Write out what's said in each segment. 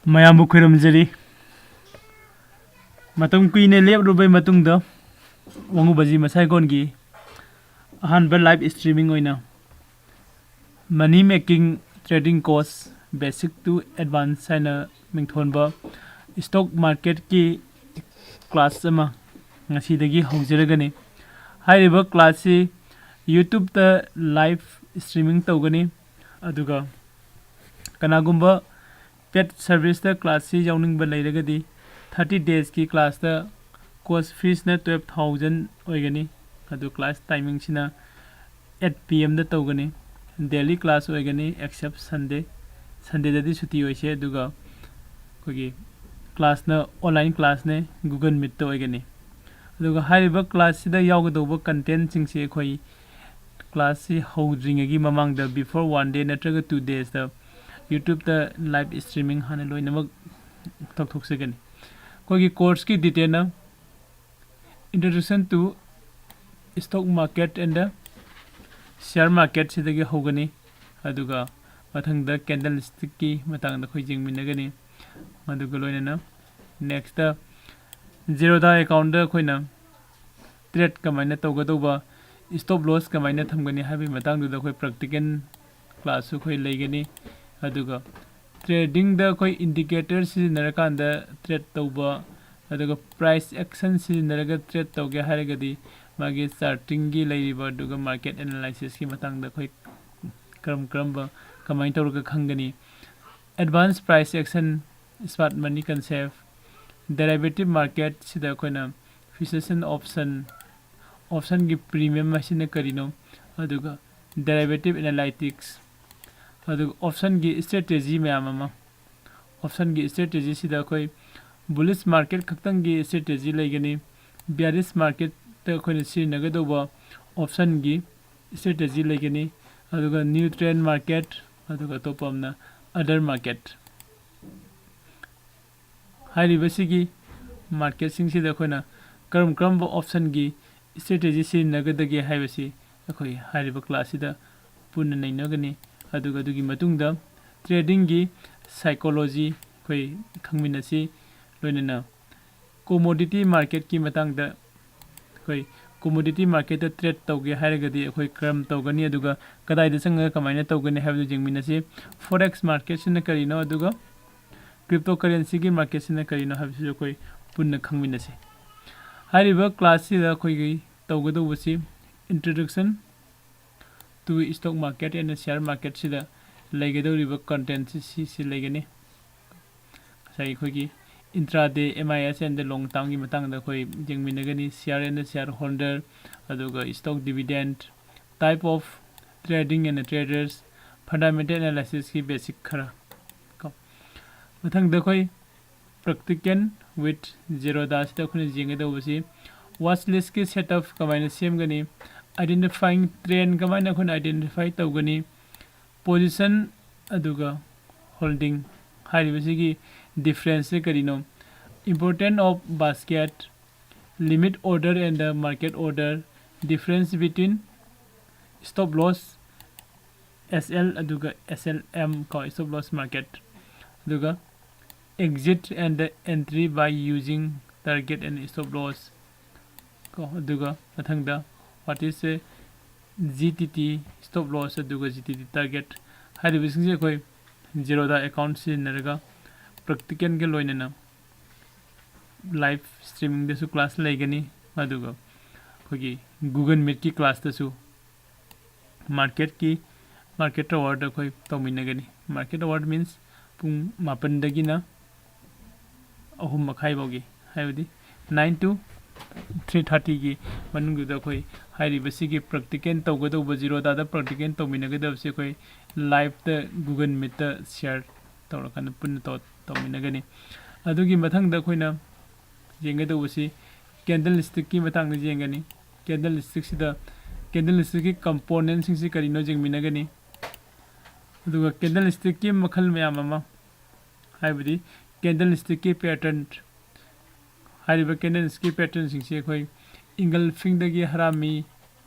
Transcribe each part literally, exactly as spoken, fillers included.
ꯃꯌꯥꯝꯕꯨ ꯈꯣꯏꯔꯝꯖꯔꯤ꯫ ꯃꯇꯝ ꯀꯨꯏꯅ ꯂꯦꯞꯂꯨꯕꯩ ꯃꯇꯨꯡꯗ ꯋꯥꯉꯨꯕꯖꯤ ꯃꯁꯥꯏꯀꯣꯟꯒꯤ ꯑꯍꯥꯟꯕ live streaming ꯑꯣꯏꯅ Money Making Trading Course Basic to Advance ꯍꯥꯏꯅ ꯃꯤꯡꯊꯣꯟꯕ stock marketꯀꯤ class ꯑꯃ ꯉꯁꯤꯗꯒꯤ ꯍꯧꯖꯔꯒꯅꯤ꯫ ꯍꯥꯏꯔꯤꯕ classꯁꯤ YouTubeꯇ live streaming ꯇꯧꯒꯅꯤ꯫ ꯑꯗꯨꯒ ꯀꯅꯥꯒꯨꯝꯕ paid serviceꯇ classꯁꯤ ꯌꯥꯎꯅꯤꯡꯕ ꯂꯩꯔꯒꯗꯤ thirty daysꯀꯤ classꯇ course feesꯅ twelve thousand ꯑꯣꯏꯒꯅꯤ꯫ ꯑꯗꯨ class timingꯁꯤꯅ eight pmꯗ ꯇꯧꯒꯅꯤ꯫ Daily class ꯑꯣꯏꯒꯅꯤ except Sunday꯫ Sundayꯗꯗꯤ ꯁꯨꯇꯤ ꯑꯣꯏꯁꯦ꯫ ꯑꯗꯨꯒ ꯑꯩꯈꯣꯏꯒꯤ classꯅ online classꯅꯦ, Google Meetꯇ ꯑꯣꯏꯒꯅꯤ꯫ ꯑꯗꯨꯒ ꯍꯥꯏꯔꯤꯕ classꯁꯤꯗ ꯌꯥꯎꯒꯗꯧꯕ contentꯁꯤꯡꯁꯤ ꯑꯩꯈꯣꯏ classꯁꯤ ꯍꯧꯗ꯭ꯔꯤꯉꯩꯒꯤ ꯃꯃꯥꯡꯗ before one day ꯅꯠꯇ꯭ꯔꯒ two daysꯇ YouTubeꯇ live streaming ꯍꯥꯟꯅ ꯂꯣꯏꯅꯃꯛ ꯇꯧꯊꯣꯛꯆꯒꯅꯤ꯫ ꯑꯩꯈꯣꯏꯒꯤ courseꯀꯤ detailꯅ Introduction to Stock Market and the Share Marketꯁꯤꯗꯒꯤ ꯍꯧꯒꯅꯤ꯫ ꯑꯗꯨꯒ ꯃꯊꯪꯗ candlestickꯀꯤ ꯃꯇꯥꯡꯗ ꯑꯩꯈꯣꯏ ꯌꯦꯡꯃꯤꯟꯅꯒꯅꯤ꯫ ꯑꯗꯨꯒ ꯂꯣꯏꯅꯅ nextꯇ Zerodha accountꯗ ꯑꯩꯈꯣꯏꯅ trade ꯀꯃꯥꯏꯅ ꯇꯧꯒꯗꯧꯕ, stop loss ꯀꯃꯥꯏꯅ ꯊꯝꯒꯅꯤ ꯍꯥꯏꯕꯒꯤ ꯃꯇꯥꯡꯗꯨꯗ ꯑꯩꯈꯣꯏ practical classꯁꯨ ꯑꯩꯈꯣꯏ ꯂꯩꯒꯅꯤ꯫ ꯑꯗꯨꯒ tradingꯗ ꯑꯩꯈꯣꯏ indicator ꯁꯤꯖꯤꯟꯅꯔꯀꯥꯟꯗ trade ꯇꯧꯕ, ꯑꯗꯨꯒ price action ꯁꯤꯖꯤꯟꯅꯔꯒ trade ꯇꯧꯒꯦ ꯍꯥꯏꯔꯒꯗꯤ ꯃꯥꯒꯤ chartingꯒꯤ ꯂꯩꯔꯤꯕ ꯑꯗꯨꯒ market analysisꯀꯤ ꯃꯇꯥꯡꯗ ꯑꯩꯈꯣꯏ ꯀꯔꯝ ꯀꯔꯝꯕ ꯀꯃꯥꯏꯅ ꯇꯧꯔꯒ ꯈꯪꯒꯅꯤ? Advance price action, smart money concept, derivative marketꯁꯤꯗ ꯑꯩꯈꯣꯏꯅ futures and option, optionꯒꯤ premium ꯍꯥꯏꯁꯤꯅ ꯀꯔꯤꯅꯣ, ꯑꯗꯨꯒ derivative analytics, ꯑꯗꯨꯒ optionꯒꯤ strategy ꯃꯌꯥꯝ ꯑꯃ, optionꯒꯤ strategyꯁꯤꯗ ꯑꯩꯈꯣꯏ bullish market ꯈꯛꯇꯪꯒꯤ strategy ꯂꯩꯒꯅꯤ, bearish marketꯇ ꯑꯩꯈꯣꯏꯅ ꯁꯤꯖꯤꯟꯅꯒꯗꯧꯕ optionꯒꯤ strategy ꯂꯩꯒꯅꯤ, ꯑꯗꯨꯒ new trend market, ꯑꯗꯨꯒ ꯑꯇꯣꯞꯄ ꯑꯃꯅ other market꯫ ꯍꯥꯏꯔꯤꯕꯁꯤꯒꯤ marketꯁꯤꯡꯁꯤꯗ ꯑꯩꯈꯣꯏꯅ ꯀꯔꯝ ꯀꯔꯝꯕ optionꯒꯤ strategy ꯁꯤꯖꯤꯟꯅꯒꯗꯒꯦ ꯍꯥꯏꯕꯁꯤ ꯑꯩꯈꯣꯏ ꯍꯥꯏꯔꯤꯕ classꯁꯤꯗ ꯄꯨꯟꯅ ꯅꯩꯅꯒꯅꯤ꯫ ꯑꯗꯨꯒ ꯑꯗꯨꯒꯤ ꯃꯇꯨꯡꯗ tradingꯒꯤ psychology, ꯑꯩꯈꯣꯏ ꯈꯪꯃꯤꯟꯅꯁꯤ꯫ ꯂꯣꯏꯅꯅ commodity marketꯀꯤ ꯃꯇꯥꯡꯗ, ꯑꯩꯈꯣꯏ commodity marketꯇ trade ꯇꯧꯒꯦ ꯍꯥꯏꯔꯒꯗꯤ ꯑꯩꯈꯣꯏ ꯀꯔꯝ ꯇꯧꯒꯅꯤ, ꯑꯗꯨꯒ ꯀꯗꯥꯏꯗ ꯆꯪꯉꯒ ꯀꯃꯥꯏꯅ ꯇꯧꯒꯅꯤ ꯍꯥꯏꯕꯗꯨ ꯌꯦꯡꯃꯤꯟꯅꯁꯤ꯫ Forex marketꯁꯤꯅ ꯀꯔꯤꯅꯣ, ꯑꯗꯨꯒ cryptocurrencyꯒꯤ marketꯁꯤꯅ ꯀꯔꯤꯅꯣ ꯍꯥꯏꯕꯁꯤꯁꯨ ꯑꯩꯈꯣꯏ ꯄꯨꯟꯅ ꯈꯪꯃꯤꯟꯅꯁꯤ꯫ ꯍꯥꯏꯔꯤꯕ classꯁꯤꯗ ꯑꯩꯈꯣꯏꯒꯤ ꯇꯧꯒꯗꯧꯕꯁꯤ introduction to stock market and share marketꯁꯤꯗ ꯂꯩꯒꯗꯧꯔꯤꯕ contentꯁꯤ ꯁꯤꯁꯤ ꯂꯩꯒꯅꯤ꯫ ꯉꯁꯥꯏ ꯑꯩꯈꯣꯏꯒꯤ intraday, M I S and long termꯒꯤ ꯃꯇꯥꯡꯗ ꯑꯩꯈꯣꯏ ꯌꯦꯡꯃꯤꯟꯅꯒꯅꯤ꯫ Share and shareholder, ꯑꯗꯨꯒ stock dividend, type of trading and traders, fundamental analysisꯀꯤ basic ꯈꯔ ꯀꯣ꯫ ꯃꯊꯪꯗ ꯑꯩꯈꯣꯏ practicing with Zerodhaꯁꯤꯗ ꯑꯩꯈꯣꯏꯅ ꯌꯦꯡꯒꯗꯧꯕꯁꯤ watch listꯀꯤ setup ꯀꯃꯥꯏꯅ ꯁꯦꯝꯒꯅꯤ, identifying trend ꯀꯃꯥꯏꯅ ꯑꯩꯈꯣꯏꯅ identify ꯇꯧꯒꯅꯤ, position ꯑꯗꯨꯒ holding ꯍꯥꯏꯔꯤꯕꯁꯤꯒꯤ differenceꯁꯦ ꯀꯔꯤꯅꯣ, important of basket, limit order and the market order, difference between stop loss, S L ꯑꯗꯨꯒ S L M ꯀꯣ, stop loss market, ꯑꯗꯨꯒ exit and the entry by using target and stop loss ꯀꯣ꯫ ꯑꯗꯨꯒ ꯃꯊꯪꯗ what is a G T T stop loss ꯑꯗꯨꯒ G T T target ꯍꯥꯏꯔꯤꯕꯁꯤꯡꯁꯦ ꯑꯩꯈꯣꯏ Zerodha account ꯁꯤꯖꯤꯟꯅꯔꯒ practicalꯒ ꯂꯣꯏꯅꯅ live streamingꯗꯁꯨ class ꯂꯩꯒꯅꯤ, ꯑꯗꯨꯒ ꯑꯩꯈꯣꯏꯒꯤ Google Meetꯀꯤ classꯇꯁꯨ marketꯀꯤ, market hourꯗ ꯑꯩꯈꯣꯏ ꯇꯧꯃꯤꯟꯅꯒꯅꯤ꯫ Market hour means ꯄꯨꯡ ꯃꯥꯄꯟꯗꯒꯤꯅ ꯑꯍꯨꯝ ꯃꯈꯥꯏ ꯐꯥꯎꯒꯤ, ꯍꯥꯏꯕꯗꯤ nine to three thirtyꯒꯤ ꯃꯅꯨꯡꯗꯨꯗ ꯑꯩꯈꯣꯏ ꯍꯥꯏꯔꯤꯕꯁꯤꯒꯤ practical ꯇꯧꯒꯗꯧꯕ, Zerodhaꯗ practical ꯇꯧꯃꯤꯟꯅꯒꯗꯕꯁꯤ ꯑꯩꯈꯣꯏ liveꯇ Google Meetꯇ share ꯇꯧꯔꯀꯥꯟꯗ ꯄꯨꯟꯅ ꯇꯧ-, ꯇꯧꯃꯤꯟꯅꯒꯅꯤ꯫ ꯑꯗꯨꯒꯤ ꯃꯊꯪꯗ ꯑꯩꯈꯣꯏꯅ ꯌꯦꯡꯒꯗꯧꯕꯁꯤ candlestickꯀꯤ ꯃꯇꯥꯡꯗ ꯌꯦꯡꯒꯅꯤ꯫ Candlestickꯁꯤꯗ candlestickꯀꯤ componentꯁꯤꯡꯁꯤ ꯀꯔꯤꯅꯣ ꯌꯦꯡꯃꯤꯟꯅꯒꯅꯤ꯫ ꯑꯗꯨꯒ candlestickꯀꯤ ꯃꯈꯜ ꯃꯌꯥꯝ ꯑꯃ, ꯍꯥꯏꯕꯗꯤ candlestickꯀꯤ pattern, ꯍꯥꯏꯔꯤꯕ candlestickꯀꯤ patternꯁꯤꯡꯁꯤ ꯑꯩꯈꯣꯏ engulfingꯗꯒꯤ ꯍꯔꯥꯃꯤ,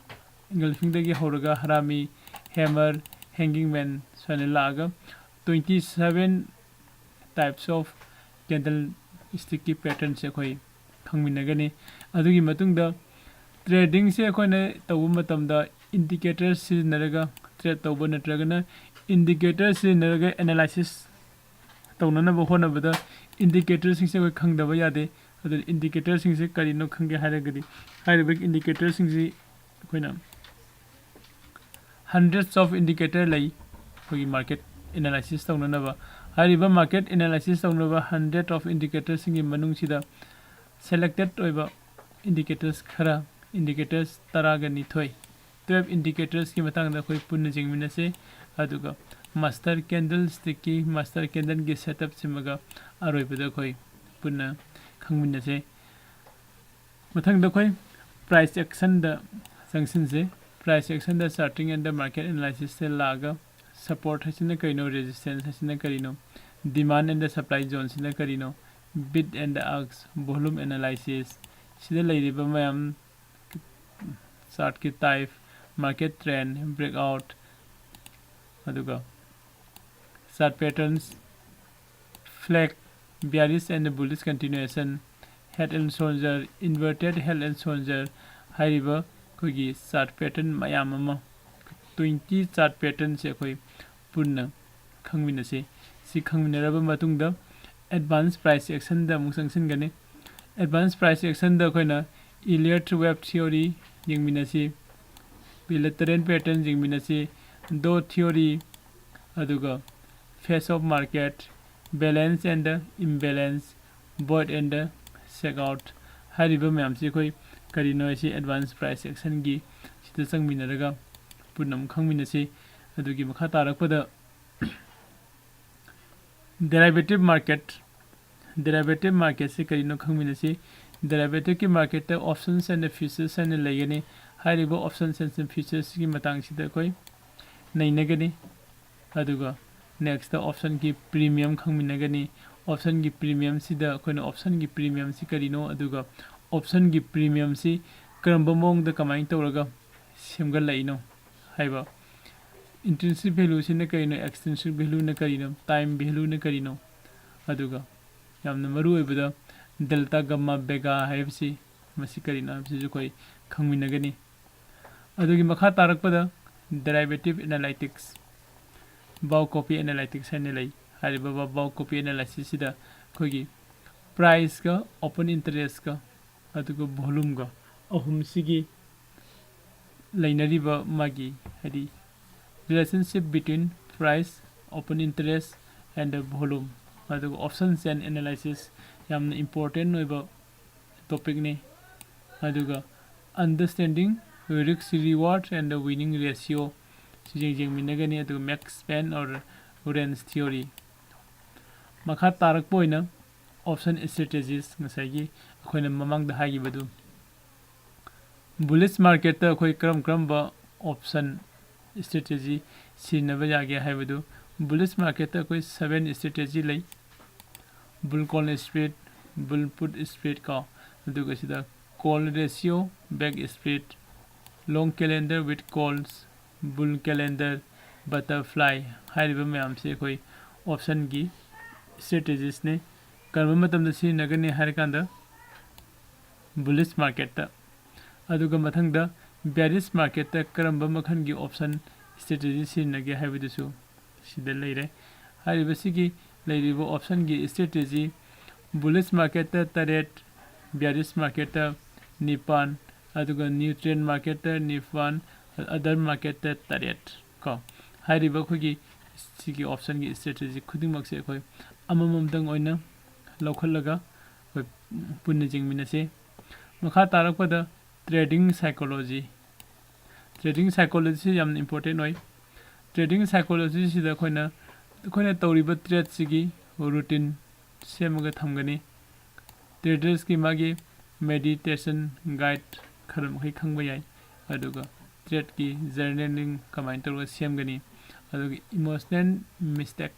engulfingꯗꯒꯤ ꯍꯧꯔꯒ ꯍꯔꯥꯃꯤ, hammer, hanging man ꯁꯨꯃꯥꯏꯅ ꯂꯥꯛꯑꯒ twenty seven types of candle stickꯀꯤ patternꯁꯦ ꯑꯩꯈꯣꯏ ꯈꯪꯃꯤꯟꯅꯒꯅꯤ꯫ ꯑꯗꯨꯒꯤ ꯃꯇꯨꯡꯗ tradingꯁꯦ ꯑꯩꯈꯣꯏꯅ ꯇꯧꯕ ꯃꯇꯝꯗ indicator ꯁꯤꯖꯤꯟꯅꯔꯒ trade ꯇꯧꯕ ꯅꯠꯇ꯭ꯔꯒꯅ indicator ꯁꯤꯖꯤꯟꯅꯔꯒ analysis ꯇꯧꯅꯅꯕ ꯍꯣꯠꯅꯕꯗ indicatorꯁꯤꯡꯁꯦ ꯑꯩꯈꯣꯏ ꯈꯪꯗꯕ ꯌꯥꯗꯦ꯫ ꯑꯗꯨꯅ indicatorꯁꯤꯡꯁꯦ ꯀꯔꯤꯅꯣ ꯈꯪꯒꯦ ꯍꯥꯏꯔꯒꯗꯤ ꯍꯥꯏꯔꯤꯕ indicatorꯁꯤꯡꯁꯤ ꯑꯩꯈꯣꯏꯅ hundreds of indicator ꯂꯩ ꯑꯩꯈꯣꯏꯒꯤ market analysis ꯇꯧꯅꯅꯕ꯫ ꯍꯥꯏꯔꯤꯕ market analysis ꯇꯧꯅꯕ hundred of indicatorꯁꯤꯡꯒꯤ ꯃꯅꯨꯡꯁꯤꯗ selected ꯑꯣꯏꯕ indicators ꯈꯔ, indicators ꯇꯔꯥꯒ ꯅꯤꯊꯣꯏ, twelve indicatorsꯀꯤ ꯃꯇꯥꯡꯗ ꯑꯩꯈꯣꯏ ꯄꯨꯟꯅ ꯌꯦꯡꯃꯤꯟꯅꯁꯦ꯫ ꯑꯗꯨꯒ master candlestickꯀꯤ, master candleꯒꯤ setupꯁꯤꯃꯒ ꯑꯔꯣꯏꯕꯗ ꯑꯩꯈꯣꯏ ꯄꯨꯟꯅ ꯈꯪꯃꯤꯟꯅꯁꯦ꯫ ꯃꯊꯪꯗ ꯑꯩꯈꯣꯏ price actionꯗ ꯆꯪꯁꯤꯟꯁꯦ꯫ Price actionꯗ charting and market analysisꯇ ꯂꯥꯛꯑꯒ support ꯍꯥꯏꯁꯤꯅ ꯀꯔꯤꯅꯣ, resistance ꯍꯥꯏꯁꯤꯅ ꯀꯔꯤꯅꯣ, demand and supply zoneꯁꯤꯅ ꯀꯔꯤꯅꯣ, bid and ask, volume analysis, ꯁꯤꯗ ꯂꯩꯔꯤꯕ ꯃꯌꯥꯝ, chartꯀꯤ type, market trend, breakout, ꯑꯗꯨꯒ chart patterns, flag, bearish and bullish continuation, head and shoulder, inverted head and shoulder ꯍꯥꯏꯔꯤꯕ ꯑꯩꯈꯣꯏꯒꯤ chart pattern ꯃꯌꯥꯝ ꯑꯃ, twenty chart patternꯁꯦ ꯑꯩꯈꯣꯏ ꯄꯨꯟꯅ ꯈꯪꯃꯤꯟꯅꯁꯤ꯫ ꯁꯤ ꯈꯪꯃꯤꯟꯅꯔꯕ ꯃꯇꯨꯡꯗ advance price actionꯗ ꯑꯃꯨꯛ ꯆꯪꯁꯤꯟꯒꯅꯤ꯫ Advance price actionꯗ ꯑꯩꯈꯣꯏꯅ Elliott wave theory ꯌꯦꯡꯃꯤꯟꯅꯁꯤ, bilateral pattern ꯌꯦꯡꯃꯤꯟꯅꯁꯤ, Dow theory, ꯑꯗꯨꯒ phase of market, balance and imbalance, void and shakeout ꯍꯥꯏꯔꯤꯕ ꯃꯌꯥꯝꯁꯤ ꯑꯩꯈꯣꯏ ꯀꯔꯤꯅꯣ ꯍꯥꯏꯁꯤ advance price actionꯒꯤ ꯁꯤꯗ ꯆꯪꯃꯤꯟꯅꯔꯒ ꯄꯨꯟꯅ ꯑꯃꯨꯛ ꯈꯪꯃꯤꯟꯅꯁꯤ꯫ ꯑꯗꯨꯒꯤ ꯃꯈꯥ ꯇꯥꯔꯛꯄꯗ derivative market, derivative marketꯁꯤ ꯀꯔꯤꯅꯣ ꯈꯪꯃꯤꯟꯅꯁꯤ꯫ Derivativeꯀꯤ marketꯇ options and futures ꯍꯥꯏꯅ ꯂꯩꯒꯅꯤ꯫ ꯍꯥꯏꯔꯤꯕ options and futuresꯀꯤ ꯃꯇꯥꯡꯁꯤꯗ ꯑꯩꯈꯣꯏ ꯅꯩꯅꯒꯅꯤ꯫ ꯑꯗꯨꯒ nextꯇ optionꯒꯤ premium ꯈꯪꯃꯤꯟꯅꯒꯅꯤ꯫ Optionꯒꯤ premiumꯁꯤꯗ ꯑꯩꯈꯣꯏꯅ optionꯒꯤ premiumꯁꯤ ꯀꯔꯤꯅꯣ, ꯑꯗꯨꯒ optionꯒꯤ premiumꯁꯤ ꯀꯔꯝꯕ ꯃꯑꯣꯡꯗ ꯀꯃꯥꯏꯅ ꯇꯧꯔꯒ ꯁꯦꯝꯒꯠꯂꯛꯏꯅꯣ ꯍꯥꯏꯕ, intrinsic valueꯁꯤꯅ ꯀꯔꯤꯅꯣ, extrinsic valueꯅ ꯀꯔꯤꯅꯣ, time valueꯅ ꯀꯔꯤꯅꯣ, ꯑꯗꯨꯒ ꯌꯥꯝꯅ ꯃꯔꯨ ꯑꯣꯏꯕꯗ ꯗꯦꯜꯇꯥ ꯒꯝꯃꯥ ꯕꯦꯒꯥ ꯍꯥꯏꯕꯁꯤ, ꯃꯁꯤ ꯀꯔꯤꯅꯣ ꯍꯥꯏꯕꯁꯤꯁꯨ ꯑꯩꯈꯣꯏ ꯈꯪꯃꯤꯟꯅꯒꯅꯤ꯫ ꯑꯗꯨꯒꯤ ꯃꯈꯥ ꯇꯥꯔꯛꯄꯗ ꯗꯦꯔꯥꯏꯕꯦꯇꯤꯞ ꯑꯦꯅꯥꯂꯥꯏꯇꯤꯛꯁ, ꯕꯥꯎ ꯀꯣꯄꯤ ꯑꯦꯅꯥꯂꯥꯏꯇꯤꯛꯁ ꯍꯥꯏꯅ ꯂꯩ꯫ ꯍꯥꯏꯔꯤꯕ ꯕꯥꯎ ꯀꯣꯄꯤ ꯑꯦꯅꯥꯂꯥꯏꯁꯤꯁꯁꯤꯗ ꯑꯩꯈꯣꯏꯒꯤ ꯄ꯭ꯔꯥꯏꯁꯀ, ꯑꯣꯄꯟ ꯏꯟꯇꯔꯦꯁꯀ, ꯑꯗꯨꯒ ꯚꯣꯂꯨꯝꯒ ꯑꯍꯨꯝꯁꯤꯒꯤ ꯂꯩꯅꯔꯤꯕ ꯃꯥꯒꯤ, ꯍꯥꯏꯗꯤ, relationship between price, open interest and volume, ꯑꯗꯨꯒ option chain analysis, ꯌꯥꯝꯅ important ꯑꯣꯏꯕ ꯇꯣꯄꯤꯛꯅꯤ꯫ ꯑꯗꯨꯒ understanding risk reward and winning ratio ꯁꯤꯁꯨ ꯌꯦꯡꯃꯤꯟꯅꯒꯅꯤ꯫ ꯑꯗꯨꯒ max pain or range theory꯫ ꯃꯈꯥ ꯇꯥꯔꯛꯄ ꯑꯣꯏꯅ option strategies, ꯉꯁꯥꯏꯒꯤ ꯑꯩꯈꯣꯏꯅ ꯃꯃꯥꯡꯗ ꯍꯥꯏꯈꯤꯕꯗꯨ, bullish marketꯇ ꯑꯩꯈꯣꯏ ꯀꯔꯝ ꯀꯔꯝꯕ option strategy ꯁꯤꯖꯤꯟꯅꯕ ꯌꯥꯒꯦ ꯍꯥꯏꯕꯗꯨ, bullish marketꯇ ꯑꯩꯈꯣꯏ seven strategy ꯂꯩ: bull call spread, bull put spread ꯀꯣ, ꯑꯗꯨꯒ ꯁꯤꯗ call ratio, back spread, long calendar with calls, bull calendar, butterfly ꯍꯥꯏꯔꯤꯕ ꯃꯌꯥꯝꯁꯦ ꯑꯩꯈꯣꯏ optionꯒꯤ strategiesꯅꯤ꯫ ꯀꯔꯝꯕ ꯃꯇꯝꯗ ꯁꯤꯖꯤꯟꯅꯒꯅꯤ ꯍꯥꯏꯔꯀꯥꯟꯗ, bullish marketꯇ꯫ ꯑꯗꯨꯒ ꯃꯊꯪꯗ bearish marketꯇ ꯀꯔꯝꯕ ꯃꯈꯜꯒꯤ option strategy ꯁꯤꯖꯤꯟꯅꯒꯦ ꯍꯥꯏꯕꯗꯨꯁꯨ ꯁꯤꯗ ꯂꯩꯔꯦ꯫ ꯍꯥꯏꯔꯤꯕꯁꯤꯒꯤ ꯂꯩꯔꯤꯕ optionꯒꯤ strategy, bullish marketꯇ ꯇꯔꯦꯠ, bearish marketꯇ ꯅꯤꯄꯥꯟ, ꯑꯗꯨꯒ neutral marketꯇ ꯅꯤꯄꯥꯟ, other marketꯇ ꯇꯔꯦꯠ ꯀꯣ꯫ ꯍꯥꯏꯔꯤꯕ ꯑꯩꯈꯣꯏꯒꯤ ꯁꯤꯒꯤ optionꯒꯤ strategy ꯈꯨꯗꯤꯡꯃꯛꯁꯦ ꯑꯩꯈꯣꯏ ꯑꯃꯃꯝꯇꯪ ꯑꯣꯏꯅ ꯂꯧꯈꯠꯂꯒ ꯑꯩꯈꯣꯏ ꯄꯨꯟꯅ ꯌꯦꯡꯃꯤꯟꯅꯁꯤ꯫ ꯃꯈꯥ ꯇꯥꯔꯛꯄꯗ trading psychology꯫ Trading psychologyꯁꯤ ꯌꯥꯝꯅ important ꯑꯣꯏ꯫ Trading psychologyꯁꯤꯗ ꯑꯩꯈꯣꯏꯅ, ꯑꯩꯈꯣꯏꯅ ꯇꯧꯔꯤꯕ tradeꯁꯤꯒꯤ routine ꯁꯦꯝꯃꯒ ꯊꯝꯒꯅꯤ꯫ Tradersꯀꯤ ꯃꯥꯒꯤ meditation guide ꯈꯔ ꯃꯈꯩ ꯈꯪꯕ ꯌꯥꯏ꯫ ꯑꯗꯨꯒ tradeꯀꯤ journaling ꯀꯃꯥꯏꯅ ꯇꯧꯔꯒ ꯁꯦꯝꯒꯅꯤ꯫ ꯑꯗꯨꯒ emotional mistake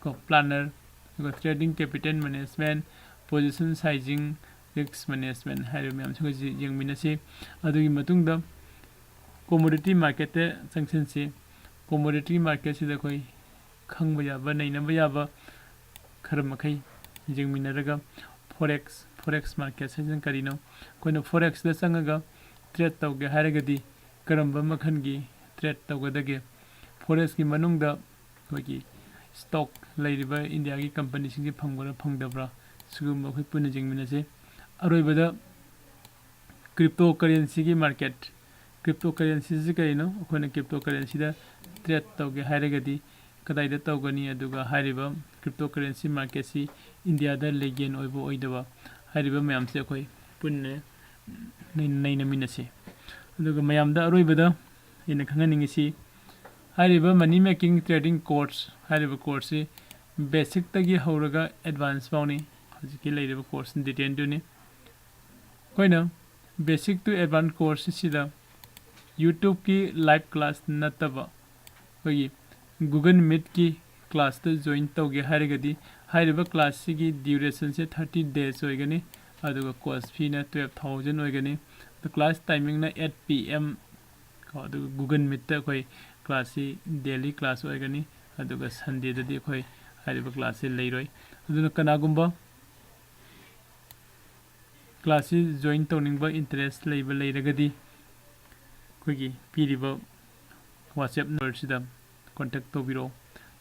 ꯀꯣ, planner, ꯑꯗꯨꯒ trading capital management, position sizing, risk management ꯍꯥꯏꯔꯤꯕ ꯃꯌꯥꯝꯁꯤꯡ ꯑꯁꯤ ꯌꯦꯡꯃꯤꯟꯅꯁꯤ꯫ ꯑꯗꯨꯒꯤ ꯃꯇꯨꯡꯗ commodity marketꯇ ꯆꯪꯁꯤꯟꯁꯤ꯫ Commodity marketꯁꯤꯗ ꯑꯩꯈꯣꯏ ꯈꯪꯕ ꯌꯥꯕ, ꯅꯩꯅꯕ ꯌꯥꯕ ꯈꯔ ꯃꯈꯩ ꯌꯦꯡꯃꯤꯟꯅꯔꯒ, ꯐꯣꯔꯦꯛꯁ ꯐꯣꯔꯦꯛꯁ ꯃꯥꯔꯀꯦꯠ ꯍꯥꯏꯁꯤꯅ ꯀꯔꯤꯅꯣ, ꯑꯩꯈꯣꯏꯅ ꯐꯣꯔꯦꯛꯁꯇ ꯆꯪꯉꯒ ꯇ꯭ꯔꯦꯠ ꯇꯧꯒꯦ ꯍꯥꯏꯔꯒꯗꯤ ꯀꯔꯝꯕ ꯃꯈꯜꯒꯤ ꯇ꯭ꯔꯦꯠ ꯇꯧꯒꯗꯒꯦ, ꯐꯣꯔꯦꯛꯁꯀꯤ ꯃꯅꯨꯡꯗ ꯑꯩꯈꯣꯏꯒꯤ ꯁ꯭ꯇꯣꯛ ꯂꯩꯔꯤꯕ ꯏꯟꯗꯤꯌꯥꯒꯤ ꯀꯝꯄꯅꯤꯁꯤꯡꯁꯤ ꯐꯪꯕ꯭ꯔꯥ ꯐꯪꯗꯕ꯭ꯔꯥ, ꯁꯤꯒꯨꯝꯕ ꯑꯩꯈꯣꯏ ꯄꯨꯟꯅ ꯌꯦꯡꯃꯤꯟꯅꯁꯤ꯫ ꯑꯔꯣꯏꯕꯗ ꯀ꯭ꯔꯤꯞꯇꯣ ꯀꯔꯦꯟꯁꯤꯒꯤ ꯃꯥꯔꯀꯦꯠ꯫ ꯀ꯭ꯔꯤꯞꯇꯣ ꯀꯔꯦꯟꯁꯤꯁꯤ ꯀꯔꯤꯅꯣ? ꯑꯩꯈꯣꯏꯅ ꯀ꯭ꯔꯤꯞꯇꯣ ꯀꯔꯦꯟꯁꯤꯗ ꯇ꯭ꯔꯦꯠ ꯇꯧꯒꯦ ꯍꯥꯏꯔꯒꯗꯤ ꯀꯗꯥꯏꯗ ꯇꯧꯒꯅꯤ? ꯑꯗꯨꯒ ꯍꯥꯏꯔꯤꯕ ꯀ꯭ꯔꯤꯞꯇꯣ ꯀꯔꯦꯟꯁꯤ ꯃꯥꯔꯀꯦꯠꯁꯤ ꯏꯟꯗꯤꯌꯥꯗ ꯂꯤꯒꯦꯜ ꯑꯣꯏꯕ ꯑꯣꯏꯗꯕ ꯍꯥꯏꯔꯤꯕ ꯃꯌꯥꯝꯁꯦ ꯑꯩꯈꯣꯏ ꯄꯨꯟꯅ ꯅꯩ-, ꯅꯩꯅꯃꯤꯟꯅꯁꯤ꯫ ꯑꯗꯨꯒ ꯃꯌꯥꯝꯗ ꯑꯔꯣꯏꯕꯗ ꯑꯩꯅ ꯈꯪꯍꯟꯅꯤꯡꯉꯤꯁꯤ, ꯍꯥꯏꯔꯤꯕ ꯃꯅꯤ ꯃꯦꯀꯤꯡ ꯇ꯭ꯔꯦꯗꯤꯡ ꯀꯣꯔꯁ ꯍꯥꯏꯔꯤꯕ ꯀꯣꯔꯁꯁꯤ ꯕꯦꯁꯤꯛꯇꯒꯤ ꯍꯧꯔꯒ ꯑꯦꯗꯚꯥꯟꯁ ꯐꯥꯎꯅꯤ꯫ ꯍꯧꯖꯤꯛꯀꯤ ꯂꯩꯔꯤꯕ ꯀꯣꯔꯁ ꯗꯤꯇꯦꯜꯗꯨꯅꯤ꯫ ꯑꯩꯈꯣꯏꯅ basic to advance course ꯑꯁꯤꯗ YouTube-ꯀꯤ live class ꯅꯠꯇꯕ ꯑꯩꯈꯣꯏꯒꯤ Google Meet-ꯀꯤ class-ꯇ join ꯇꯧꯒꯦ ꯍꯥꯏꯔꯒꯗꯤ, ꯍꯥꯏꯔꯤꯕ class-ꯁꯤꯒꯤ duration-ꯁꯦ thirty days ꯑꯣꯏꯒꯅꯤ, ꯑꯗꯨꯒ course fee-ꯅ twelve thousand ꯑꯣꯏꯒꯅꯤ꯫ ꯑꯗꯨ class timing-ꯅ eight P M ꯀꯣ, ꯑꯗꯨꯒ Google Meet-ꯇ ꯑꯩꯈꯣꯏ class-ꯁꯤ daily class ꯑꯣꯏꯒꯅꯤ, ꯑꯗꯨꯒ Sunday-ꯗꯗꯤ ꯑꯩꯈꯣꯏ ꯍꯥꯏꯔꯤꯕ class-ꯁꯦ ꯂꯩꯔꯣꯏ꯫ ꯑꯗꯨꯅ ꯀꯅꯥꯒꯨꯝꯕ class-ꯁꯤ join ꯇꯧꯅꯤꯡꯕ interest ꯂꯩꯕ ꯂꯩꯔꯒꯗꯤ ꯑꯩꯈꯣꯏꯒꯤ ꯄꯤꯔꯤꯕ WhatsApp number-ꯁꯤꯗ contact ꯇꯧꯕꯤꯔꯛꯑꯣ,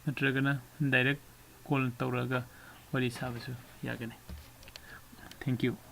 ꯅꯠꯇ꯭ꯔꯒꯅ direct call ꯇꯧꯔꯒ ꯋꯥꯔꯤ ꯁꯥꯕꯁꯨ ꯌꯥꯒꯅꯤ꯫ Thank you꯫